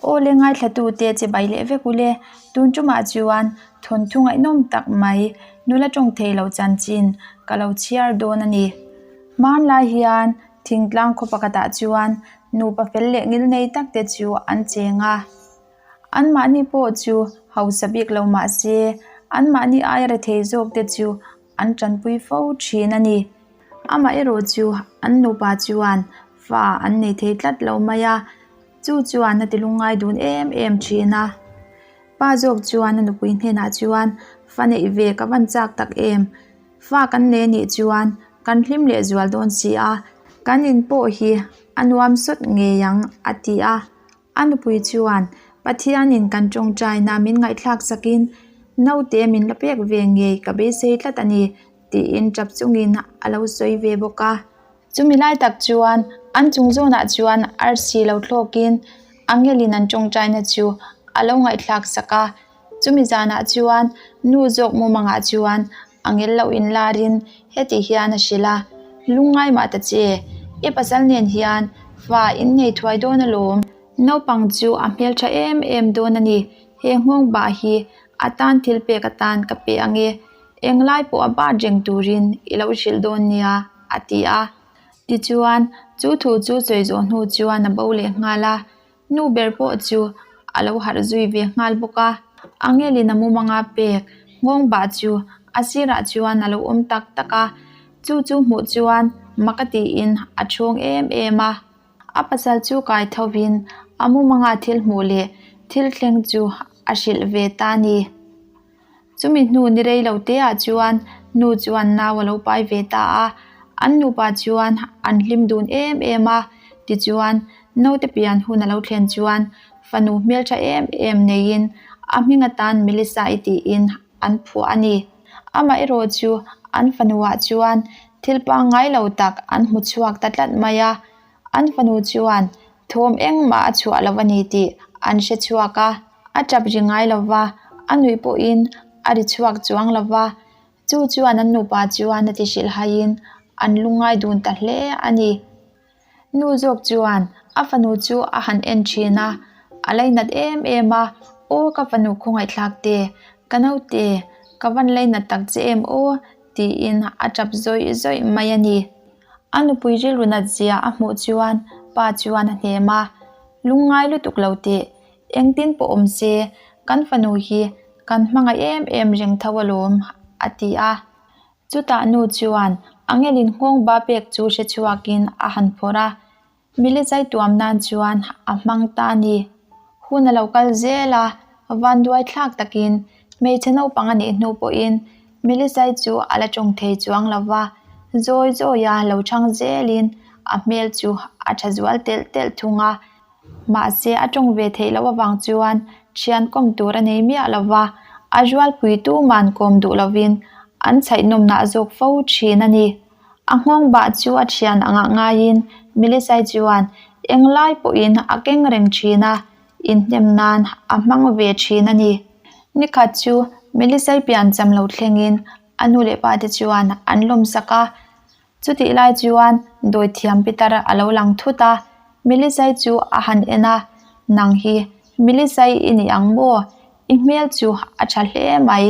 Aw le ngaithlatute chibai leh vek ule, tun tumah chuan thawnthu ngaihnawm tak mai nula tawng thei lo chanchin ka lo chhiar dawn a ni. Hmanlai hian thingtlang khaw pakhatah chuan nupa fel leh ngil nei tak te chu an cheng a. Anmahni pawh chu hausa bik lo mah se anmahni aia rethei zawk te chu an tanpui fo thin a ni. Amaherawh chu an nupa chuan fa an nei thei tlat lo mai a, chu chuan a ti lungngai dun em em thin a. Pa zawk chuan a nupui hnenah chuan fa neih ve ka van chak tak em? Fa kan nei anih chuan kan hlim leh zual dawn si a, kan in pawh hi a nuam sawt ngei ang a ti a. A nupui chuan Pathianin kan tawngtaina min ngaihthlak sakin naute min la pek ve ngei ka beisei tlat a ni tiin tap chungin a lo sawi ve bawk a. Chumi lai tak chuan an chung zawnah chuan arsi lo thlawkin angelin an tawngtaina chu a lo ngaihthlak sak a. Chumi zanah chuan nu zawk mumangah chuan angel lo inlarin heti hian a hrilh a, Lungngai mah ta che, i pasal nen hian fa in nei thuai dawn alawm. Naupang chu a hmeltha em em dawn a ni, he nghawng bah hi a tan thil pek atan ka pe ang e, englai pawh a bat reng turin i lo hrilh dawn nia, a ti a. Tichuan, chu thu chu sawi zawh hnu chuan a bo leh nghal a. Nu ber pawh chu a lo harh zui ve nghal bawk a, angelin a mumanga pek nghawng bah chu a sirah chuan a lo awm tak tak a, chu chu hmuh chuan mak a tiin a chhawng em em a. A pasal chu kai thovin a mumanga thil hmuh leh thil thleng chu a hrilh ve ta a ni. Chumi hnu ni rei lo te ah chuan nu chuan nau a lo pai ve ta a, an nupa chuan an hlim dun em em a, tichuan naute pian hun a lo thlen chuan fanu hmeltha em em neiin a hming atan Melissa-i tiin an phuah a ni. Amaherawh chu an fanu ah chuan thil pangngai lo tak an hmu chhuak ta tlat mai a, An fanu chuan thawm engmah a chhuah lo a ni tih an hre chhuak a, a tap ri ngai lo va, a nuih pawhin a ri chhuak chuang lo va, chu chuan an nupa chuan a ti hrilh haiin an lungngai dun ta hle a ni. Nu zawk chuan a fanu chu a han en thin a, a lainat em em a, Aw ka fanu khawngaihthlak te, ka naute, ka van lainat tak che em aw tiin a tap zawih zawih mai a ni. A nupui rilru nat zia a hmuh chuan pa chuan a hnem a, Lungngai lutuk lo teh, engtin pawh awm se, kan fanu hi kan hmangaih em em reng tho alawm, a ti a. Chutah nu chuan angelin nghawng ba pek chu hre chhuakin a han phawrh a. Mile zai tuam nan chuan a hmang ta a ni. Hun a lo kal zel a, vanduai thlak takin hmeichhe naupang a nih hnu pawhin Mile zai chu a la tawng thei chuang lo va, zawi zawia lo chhang zelin a hmel chu a tha zual telh telh thung a. Mahse a tawng ve theih loh avang chuan thian kawm tur a nei miah lo va, a rualpui tuman kawm duh lovin an chhaihnawmnah zawk fo thin a ni. A nghawng bah chu a thian angah ngaiin Melissa-i chuan englai pawhin a keng reng thin a, inhnem nan a hmang ve thin a ni. Nikhat chu Melissa-i piancham lo thlengin a nu leh pa te chuan an lawmsak a, chutih lai chuan dawithiam pitar a lo lang thut a, Melissa-i chu a han en a, Nang hi Melissa-i i ni ang maw? I hmel chu a tha hle mai.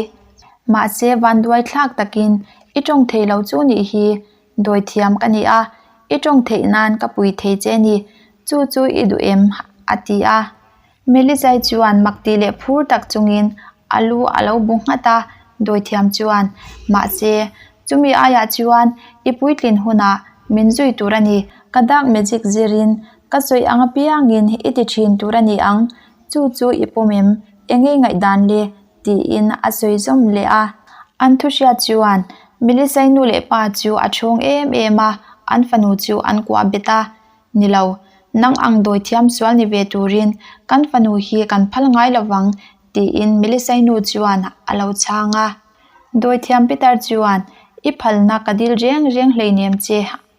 Mahse vanduai thlak takin i tawng thei lo chu nih hi dawithiam ka ni a, i tawng theih nan ka pui thei che ni, chu chu i duh em? a ti a. Melizai chuan mak tih leh phur tak chungin a lu a lo bu nghat a, dawithiam chuan, Mahse, chumi aiah chuan i puitlin hunah min zui tur a ni, ka dark magic zirin ka sawi ang apiangin i ti thin tur a ni ang, Chu chu i pawm em? Engei ngaihdan le? tiin a sawi zawm leh a. An thu hriat chuan Melissa-i nu leh pa chu a chhawng em em a, an fanu chu an kuah bet a. Ni lo, nang ang dawi thiam sual ni ve turin kan fanu hi kan phal ngai lo vang, tiin Melissa-i nu chuan a lo chhang a. Dawi thiam Peter chuan, I phalna ka dil reng reng hleinem che,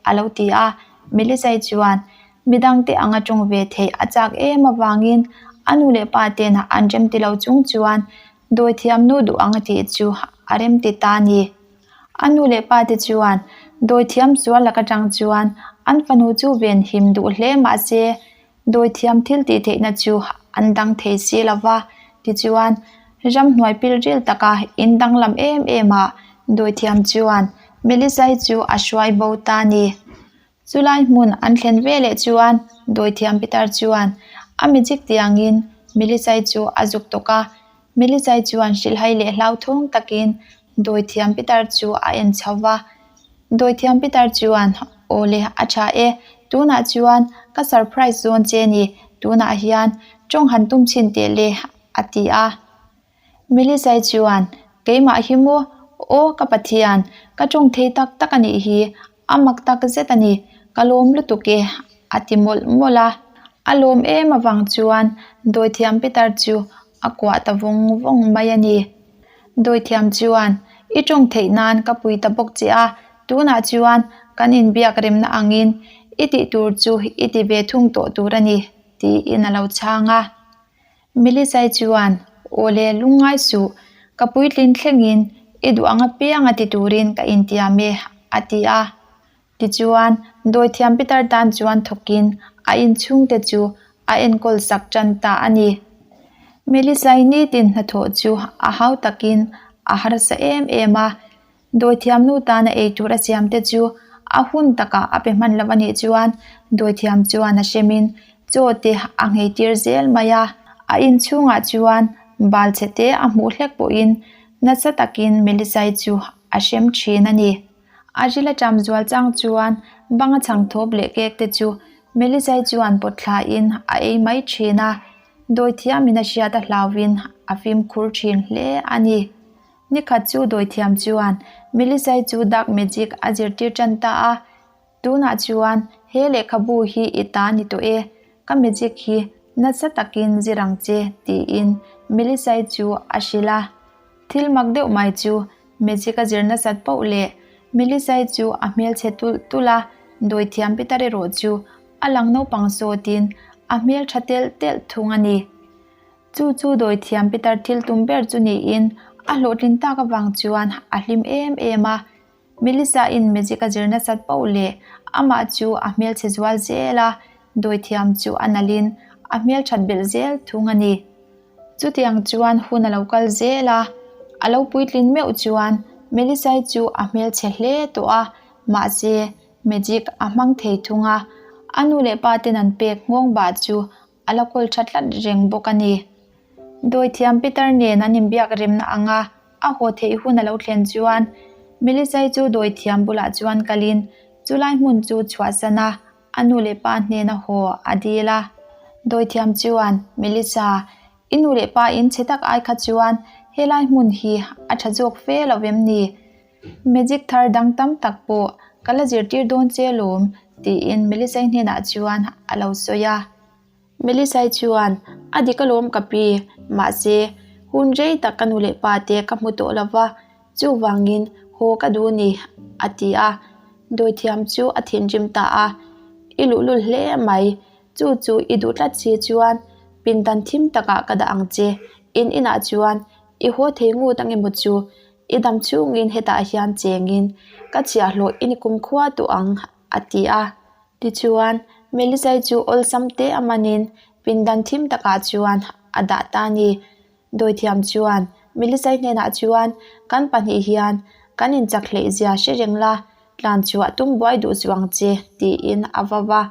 a lo ti a. Melissa-i chuan midangte anga tawng ve theih a chak em avangin a nu leh pa tena an remti lo chung chuan dawithiam nu duh ang a tih chu a remti ta a ni. A nu leh pa te chuan dawithiam sual lak atang chuan an fanu chu venhim duh hle mah se dawithiam thil tih theihna chu. an dang thei si lo va. Tichuan, ramhnuai pilril taka in danglam em em ah dawithiam chuan Melissa-i chu a hruai bo ta a ni. Chulai hmun an thlen veleh chuan dawithiam pitar chuan a magic tiangin Melissa-i chu a zuk tawk a. Melissa-i chuan hrilhhai leh hlauthawng takin dawithiam pitar chu a en chho va. Dawithiam pitar chuan, Aw le, a tha e. Tunah chuan ka surprise zawn che ni. Tunah hian tawng han tum chhin teh le, a ti a. Melissa-i chuan, Keimah hi maw? Aw ka Pathian, ka tawng thei tak tak a nih hi, a mak tak zet a ni, ka lawm lutuk e, a ti mawlh mawlh a. A lawm em avang chuan dawithiam pitar chu a kuah ta vawng vawng mai a ni. Dawithiam chuan, I tawng theih nan ka pui ta bawk che a, tunah chuan kan inbiak remna angin i tih tur chu i ti ve thung tawh tur a ni, tiin a lo chhang a. Melissa-i chuan, Aw le, lungngai suh, ka puitlin thlengin i duh ang apiang a ti turin ka intiam e, a ti a. Tichuan, dawithiam Peter tan chuan thawkin a inchhungte chu a enkawl sak tan ta a ni. Melissa-i nitin hnathawh chu a hau takin a harsa em em a. Dawithiamnu tana ei tur a siamte chu a hun takah a pe hman lo a nih chuan dawithiam chuan a hremin chaw te a ngheitir zel mai a. A inchhungah chuan bal chhe te a hmuh hlek pawhin nasa takin Melissa-i chu a hrem thin a ni. A ril a ṭam zual chang chuan banga chhang thawp leh cake te chu Melissa-i chuan pawt thlain a ei mai thin a, dawithiamin a hriat a hlauhin a fimkhur thin hle a ni. Nikhat chu dawithiam chuan Melissa-i chu dark magic a zirtir tan ta a, Tunah chuan he lehkhabu hi i ta ni tawh e, ka magic hi nasa takin zir ang che tiin Melissa-i chu a hrilh a. Thil mak deuh mai chu Magic a zir nasat poh leh Melissa-i chu a hmelchhe tulh tulh a, dawithiam Peter erawh chu a lang naupang sawtin a hmeltha telh telh thung a ni. Chu chu dawithiam Peter thil tum ber chu niin a hlawhtlin tak avang chuan a hlim em em a. Melissa-in magic a zir nasat poh leh amah chu a hmelchhe zual zel a, dawithiam chu a nalhin a hmelthat belh zel thung a ni. Chutiang chuan hun a lo kal zel a, a lo puitlin meuh chuan Melissa-i chu a hmelchhe hle tawh a, mahse magic a hmang thei thung a, a nu leh pa ten an pek nghawng bah chu a la kawl tha tlat reng bawk a ni. Dawithiam Peter nen an inbiak remna anga a haw theih hun a lo thlen chuan Melissa-i chu dawithiam bulah chuan kalin chulai hmun chu chhuahsan a, A nu leh pa hnena haw a dil a. Dawithiam chuan, Melissa, i nu leh pa in chhe tak ai kha chuan helai hmun hi a tha zawk fe lo vem ni? Magic thar dang tam tak pawh ka la zirtir dawn che lawm, tiin Melissa-i hnenah chuan a lo sawi a. Melissa-i chuan, A dik alawm ka pi, mahse, hun rei tak ka nu leh pa te ka hmu tawh lo va, chuvangin haw ka duh ni, a ti a. Dawithiam chu a thinrim ta a, I luhlul hle mai, chu chu i duh tlat si chuan pindan thim takah ka dah ang che, in inah chuan i haw thei ngut ang emaw chu, i dam chhungin hetah hian chengin ka chhiahhlawh i ni kumkhua tawh ang, a ti a. Tichuan, Melissa-i chu awlsam te a manin pindan thim takah chuan a dah ta a ni. Dawithiam chuan Melissa-i hnenah chuan, Kan pahnih hian kan inchak hleih zia hre reng la, tlan chhuah tum buai duh chu ang che, tiin a vau a.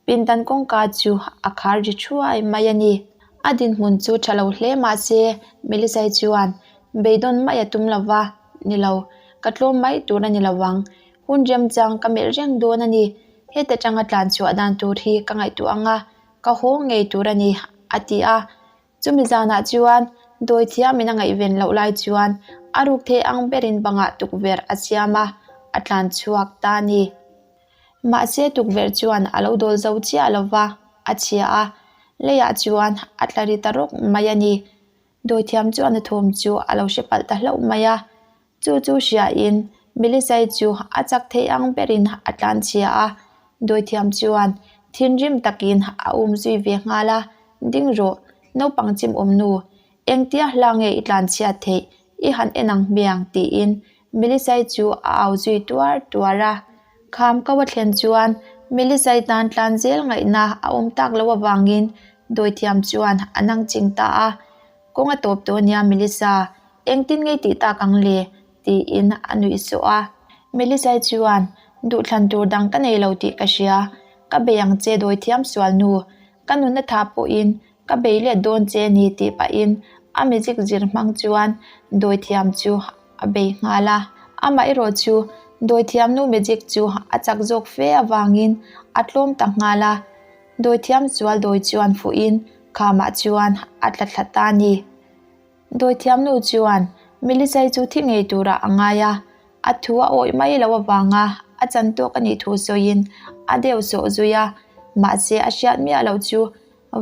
Pindan kawngka chu a khar ri thuai mai a ni. A dinhmun chu tha lo hle mah se, Melissa-i chuan beidawn mai a tum lo va, Ni lo, ka tlawm mai tur a ni lo vang. Hun remchang ka melh reng dawn a ni. Heta tanga tlan chhuah dan tur hi ka ngaihtuah ang a, ka haw ngei tur a ni, a ti a. Chumi zanah chuan dawithiamin a ngaihven loh lai chuan a ruk thei ang berin bangah tukverh a siam a, a tlan chhuak ta a ni. Mahse tukverh chuan a lo dawl zo chiah lo va, a chhia a, leiah chuan a tla ri ta rawk mai a ni. Dawithiam chuan a thawm chu a lo hre palh ta hlauh mai a. Chu chu hriain Melissa-i chu a chak theih ang berin a tlan chhia a, dawithiam chuan thinrim takin a um zui ve nghal a, Ding rawh, naupang chim awm nu, engtia hla nge i tlan chhiat theih, i han en ang hmiang tiin Melissa-i chu a au zui tuar tuar a. Kham ko a thlen chuan Melissa-i tan tlan zel ngaihna a awm tak loh avangin. Dawithiam chuan a nang ching ta a. Kawng a tawp tawh ania Melissa, engtin ngei tih tak ang le? tiin a nuih sawh a. Melissa-i chuan, Duhthlan tur dang ka nei lo tih ka hria, ka bei ang che dawithiam sual nu, ka nunna tha pawhin ka bei let dawn che a ni tih pahin a magic zir hmang chuan dawithiam chu a bei nghal a. Amaherawh chu dawithiam nu magic chu a chak zawk fe avangin a tlawm ta nghal a. Dawithiam sual dawi chuan fuhin khamah chuan a tla thla ta a ni. Dawithiam nu chuan Melisai chu thi ngei turah a ngai a, a thu a awih mai loh avanga a chan tawk a nih thu sawiin a deuh sawh zui a, mahse a hriat miah loh chu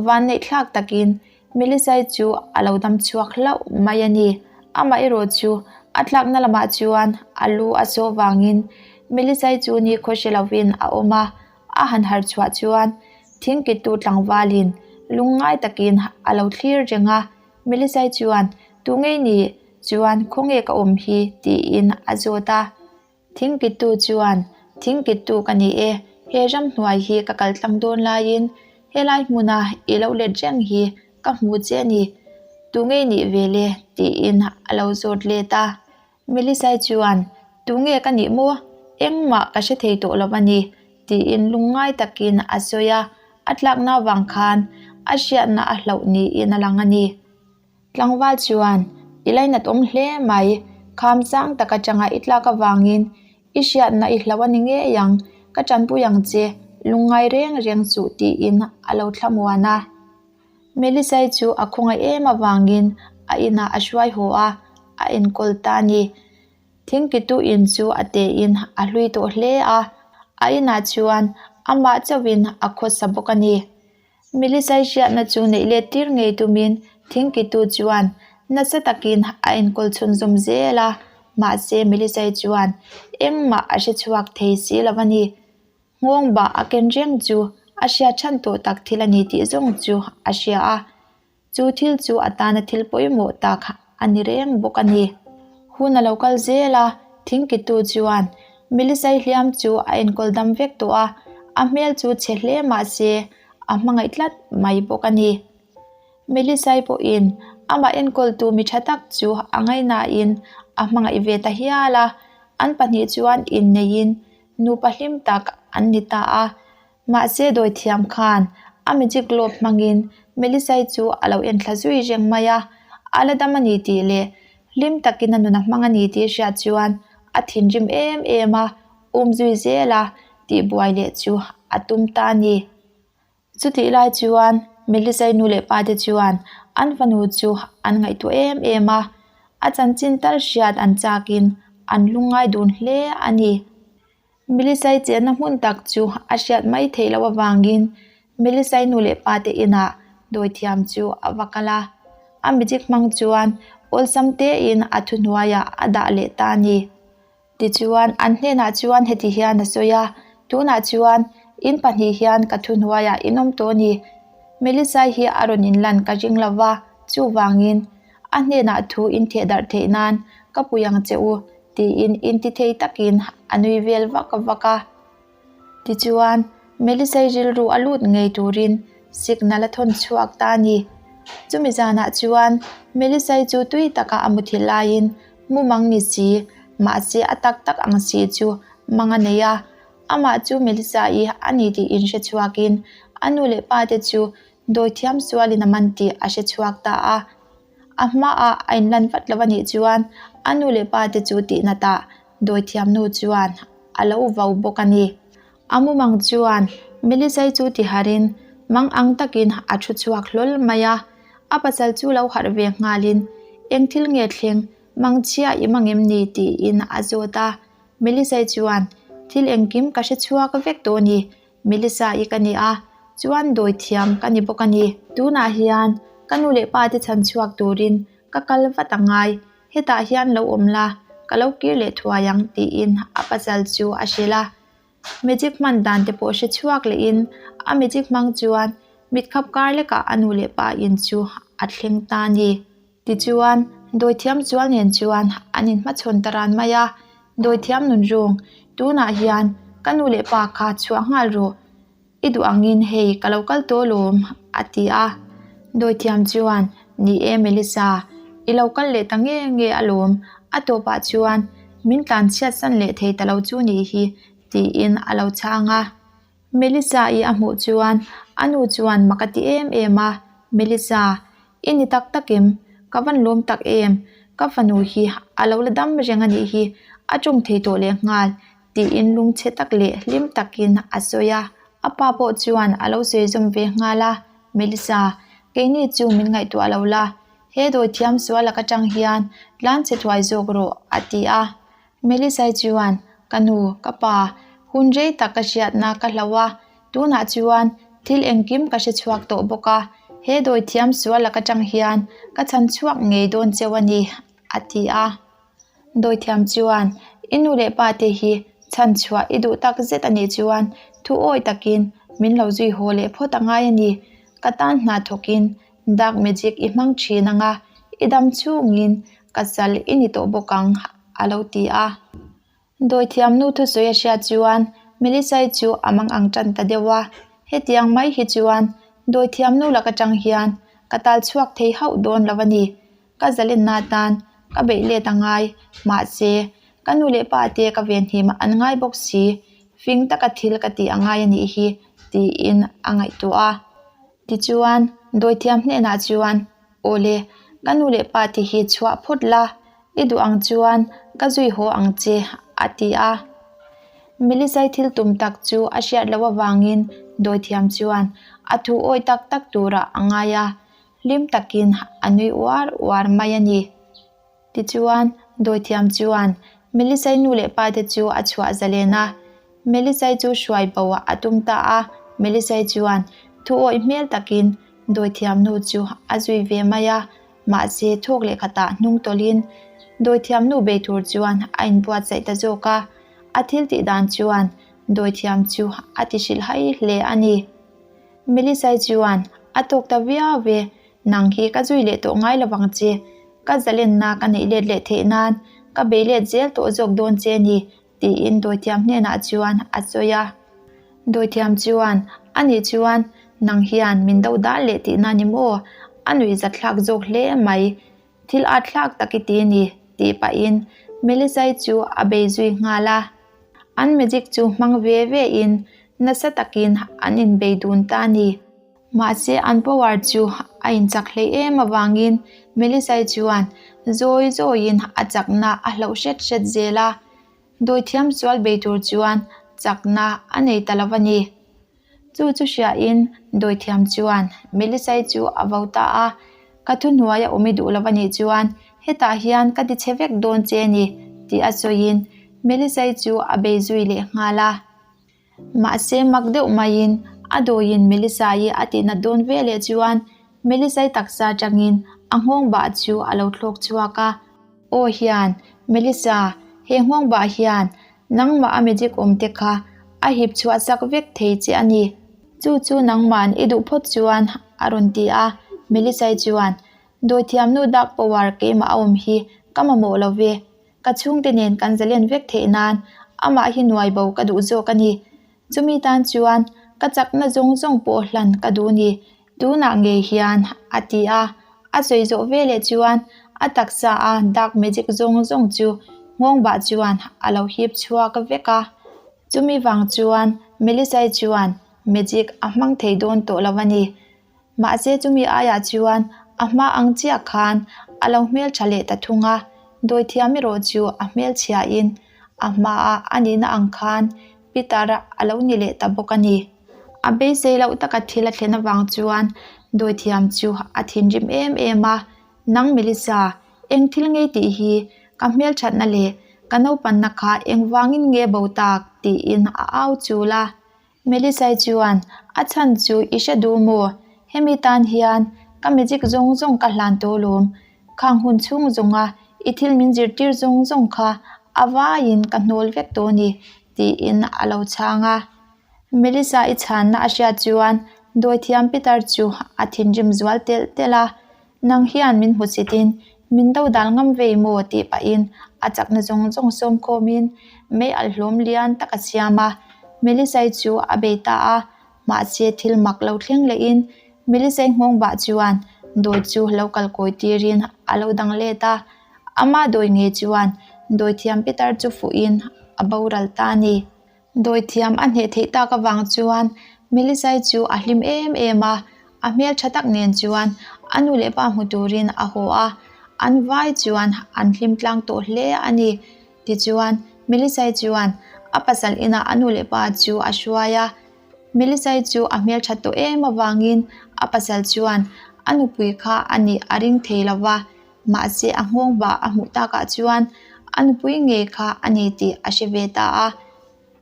vanneih thlak takin Melisai chu a lo dam chhuak hlauh mai a ni. Amaherawh chu a tlakna lamah chuan a lu a sawh vangin Melisai chu nikhaw hre lovin a awm a, A han harh chhuah chuan thingkittu tlangvalin lungngai takin a lo thlir reng a, Melisai chuan, Tu ngei ni chuan khawnge ka awm hi? tiin a zawt a. Thingkittu chuan, Thingkittu ka ni e, he ramhnuai hi ka kal tlang dawn laiin helai hmuna i lo let reng hi ka hmu che a ni, tu ngei nih ve le? tiin a lo zawt let a. Melisai chuan, Tunge ka nih maw? Engmah ka hre thei tawh lo a ni, tiin lungngai takin a sawi a, a tlakna avang khan a hriatna a hlauh niin a lang a ni. Tlangval chuan, I lainat awm hle mai, kham sang tak atanga i tlak avangin i hriatna i hlauh a ni ngei ang, ka tanpui ang che, lungngai reng reng suh, tiin a lo thlamuan a. Melisai chu a khawngaih em avangin a inah a hruai haw a, a enkawl ta a ni. Thingkitu in chu a tein a hlui tawh hle a, a inah chuan amah chauhin a khawsa bawk a ni. Melisai hriatna chu neih let tir ngei tumin Thingkitu chuan nasa takin a enkawl chhunzawm zel a, mahse Melisai chuan engmah a hrechhuak thei si lo a ni. Nghawng bah a ken reng chu a hriat chhan tawh tak thil a ni tih zawng chu a hria a, chu thil chu a tana thil pawimawh tak a ni reng bawk a ni. Hun a lo kal zel a, thingkitu chuan Melisai hliam chu a enkawl dam vek tawh a, a hmel chu chhe hle mah se a hmangaih tlat mai bawk a ni. Melisai pawhin amah enkawltu mi tha tak chu a ngaihnain a hmangaih ve ta hial a, an pahnih chuan inneihin Nupa hlim tak an ni ta a, mahse dawithiam khan a magic globe hmangin Melisai chu a lo enthla zui reng mai a, a la dam a ni tih leh hlim takin a nun a hmang a ni tih hriat chuan a thinrim em em a, um zui zel a tihbuai leh chu a tum ta a ni. Chutih lai chuan Melisai nu leh pa te chuan an fanu chu an ngaihtuah em em a, a chanchin tal hriat an chakin an lungngai dun hle a ni. Melisai chenna hmun tak chu a hriat mai theih loh avangin Melisai nu leh pa te inah dawithiam chu a va kal a, a magic hmang chuan awlsam tein a thuhnuaiah a dah leh ta a ni. Tichuan, an hnenah chuan heti hian a sawi a, Tunah chuan in pahnih hian ka thuhnuaiah in awm tawh a ni. Melisai hi a rawn inlan ka ring lo va, chuvangin a hnenah thu in theh darh theih nan ka pui ang che u, tiin intithei takin a nui vel vak vak a. Tichuan, Melisai rilru a lut ngei turin signal a thawn chhuak ta a ni. Chumi zanah chuan Melisai chu tui taka a muthilh laiin mumang ni si, mahse a tak tak ang si chu mang a nei a. Amah chu Melisai a ni tih inhre chhuakin a nu leh pa te chu dawithiam sualin a man tih a hre chhuak ta a. A hmaah a inlan vat lo a nih chuan a nu leh pa te chu tihnatah dawithiam nu chuan a lo vau bawk a ni. A mumang chuan Melisai chu tiharin mang ang takin a thu chhuak hlawl mai a, a pasal chu lo harh ve nghalin eng thil nge thleng mangchhia i mang em ni tiin a zawt a. Melisai chuan thil engkim ka hre chhuak vek tawh a ni Melissa i ka ni a, chuan dawi thiam ka ni bawk a ni. Tunah hian ka nu leh pa te chhan chhuak turin ka kal vat a ngai, hetah hian lo awm la, ka lo kir leh thuai ang tiin a pasal chu a hrilh a. Magic hman dan te pawh hre chhuak lehin a magic hmang chuan mitkhap kar lekah a nu leh pa in chu a thleng ta a ni. Tichuan, dawithiam chual nen chuan an inhmachhawn ta ran mai a, Dawithiam nun rung, tunah hian ka nu leh pa kha chhuah nghal rawh. I duh angin hei ka lo kal tawh alawm, a ti a. Dawithiam chuan, Ni e Melissa, i lo kal leh ta nge nge alawm, a tawpah chuan min tlan chhiat san leh thei ta lo chu nih hi, tiin a lo chhang a. Melissa-i a hmuh chuan a nu chuan mak a ti em em a, Melissa, i ni tak tak em? Ka van lawm tak em? Ka fanu hi a lo la dam reng a nih hi, a tawng thei tawh leh nghal, tiin lungchhe tak leh hlim takin a sawi a. A pa pawh chuan a lo sawi zawm ve nghal a, Melissa, keini chu min ngaihtuah lo la, he dawithiam sual lak atang hian tlanchhe thuai zawk rawh, a ti a. Melisai chuan, Ka nu, ka pa, hun rei tak ka hriatna ka hloh a, tunah chuan thil engkim ka hre chhuak tawh bawk a, he dawithiam sual lak atang hian ka chhan chhuak ngei dawn cheu a ni, a ti a. Dawithiam chuan, I nu leh pa te hi chhan chhuah i duh tak zet a nih chuan thu awi takin min lo zui haw leh phawt a ngai a ni. Ka tan hna thawkin Dark magic i hmang thin ang a, i dam chhungin ka sal i ni tawh bawk ang, a lo ti a. Dawithiam nu thusawi a hriat chuan Melisai chu a mang ang tan ta deuh a, hetiang mai hi chuan dawithiam nu lak atang hian ka tal chhuak thei hauh dawn lo a ni. Ka zalenna atan ka beih let a ngai, mahse ka nu leh pa te ka venhim an ngai bawk si, fing taka thil ka tih a ngai a nih hi, tiin a ngaihtuah a. Tichuan, dawithiam hnenah chuan, Aw le, ka nu leh pa te hi chhuah phawt la, i duh ang chuan ka zui haw ang che, a ti a. Melisai thil tum tak chu a hriat loh avangin dawithiam chuan a thu awi tak tak turah a ngai a, hlim takin a nui uar uar mai a ni. Tichuan, dawithiam chuan Melisai nu leh pa te chu a chhuah zalen a. Melisai chu hruai bo a tum ta a, Melisai chuan thu awih hmel takin dawithiam nu chu a zui ve mai a, mahse thawk leh khatah hnung tawlhin dawithiam nu bei tur chuan a inbuatsaih ta zawk a. A thil tih dan chuan dawithiam chu a ti hrilhhai hle a ni. Melisai chuan a tawk ta viau e, Nang hi ka zui leh tawh ngai lovang che. Ka zalenna ka neih let leh theih nan ka bei let zel tawh zawk dawn che ni, tiin dawithiam hnenah chuan a sawi a. Dawithiam chuan, Ani chuan nang hian min do dal leh tihna ni maw? A nuih zatthlak zawk hle mai. Thil at thlak tak i ti ni, tih pahin Melisai chu a bei zui nghal a. An magic chu hmang ve ve in nasa takin an inbei dun ta a ni. Mahse an power chu a inchak hleih em avangin Melisai chuan zawi zawiin a chakna a hloh hret hret zel a, dawithiam sual bei tur chuan chakna a nei ta lo a ni. Chu chu hriain dawithiam chuan Melisai chu a vo ta a, Ka thuhnuai a awm i duh lo a nih chuan hetah hian ka ti chhe vek dawn che a ni tih a sawiin Melisai chu a bei zui leh nghal a. Mahse mak deuh maiin a dawiin Melissa-i a tihnat dawn ve leh chuan Melissa-i taksa atangin a nghawng bah chu a lo thlawk chhuak a. Aw hian, Melissa, he nghawng bah hian nangmah a magic awm te kha a hip chhuah sak vek thei che a ni. Chu chu nangma'n i duh phawt chuan a rawn ti a. Melissa-i chuan, Dawithiamnu dark power keimah a awm hi ka mamawh lo ve. Ka chhungte nen kan zalen vek theih nan amah hi nuai bo ka duh zawk a ni. Chumi tan chuan ka chakna zawng zawng pawh hlan ka duh ni. Tunah ngei hian a ti a. A sawi zawh veleh chuan a taksa a dark magic zawng zawng chu nghawng bah chuan a lo hip chhuak vek a. Chumi vang chuan Melisai chuan magic a hmang thei dawn tawh lo a ni. Mahse chumi aiah chuan a hma ang chiah khan a lo hmeltha leh ta thung a, dawithiam erawh chu a hmelchhiain a hmaah a nihna ang khan Peter a lo ni leh ta bawk a ni. A beisei loh taka thil a thlen avang chuan dawithiam chu a thinrim em em a, Nang Melissa, eng thil ngei tih hi ka hmelthatna leh ka naupanna kha engvangin nge bo tak? tiin a au chul a. Melisai chuan, A chhan chu i hre duh maw? Hemi tan hian ka magic zawng zawng ka hlan tawh lawm. Khang hun chhung zawnga i thil min zirtir zawng zawng kha a vaiin ka hnawl vek tawh a ni, tiin a lo chhang a. Melissa i chhanna a hriat chuan dawithiam Peter chu a thinrim zual telh telh a. Nang hian min hmu chitin min do dal ngam vei maw tih pahin a chakna zawng zawng sawm khawmin mei alh hlawm lian tak a siam a. Melisai chu a bei ta a. Mahse thil mak lo thleng lehin Melisai nghawng bah chuan dawi chu lo kal kawi tirin a lo dang let a. Ama dawi nge chuan dawithiam Peter chu fuhin a boral ta a ni. Dawithiam a hneh theih tak avang chuan Melisai chu a hlim em em a, a hmel tha tak nen chuan a nu leh pa hmu turin a haw a, an vai chuan an hlim tlang tawh hle a ni. Tichuan, Melisai chuan a pasal inah a nu leh pa chu a hruai a. Melisai chu a hmel tha tawh em avangin a pasal chuan a nupui kha a nih a ring thei lo va, mahse a nghawng bah a hmuh takah chuan a nupui ngei kha a ni tih a hre ve ta a.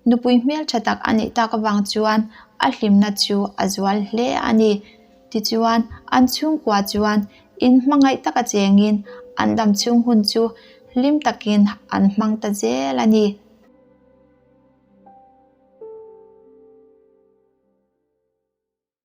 Nupui hmeltha tak a neih tak avang chuan a hlimna chu a zual hle a ni. Tichuan, an chhungkua chuan inhmangaih taka chengin an dam chhung hun chu hlim takin an hmang ta zel a ni.